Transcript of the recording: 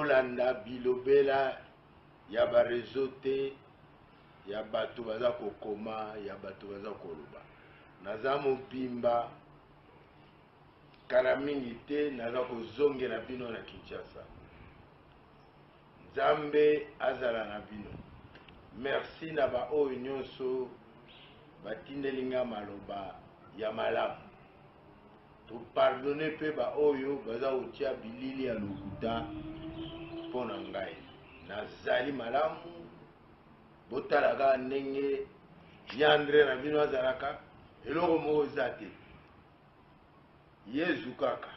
Bolanda bilobela ya ba reseau te, ya bato baza kokoma, ya bato baza koloba. Naza mobimba, kala mingi te naza kozongela bino na Kinshasa. Nzambe azala na bino. Merci na ba oyo nionso batindeli nga maloba ya malamu. To pardonner pe ba oyo baza kotia bilili ya lokuta mpo na ngai. Nazali malamu, botala kaka ndenge Nyandre na bino azalaka, eloko moko eza te. Yezu kaka.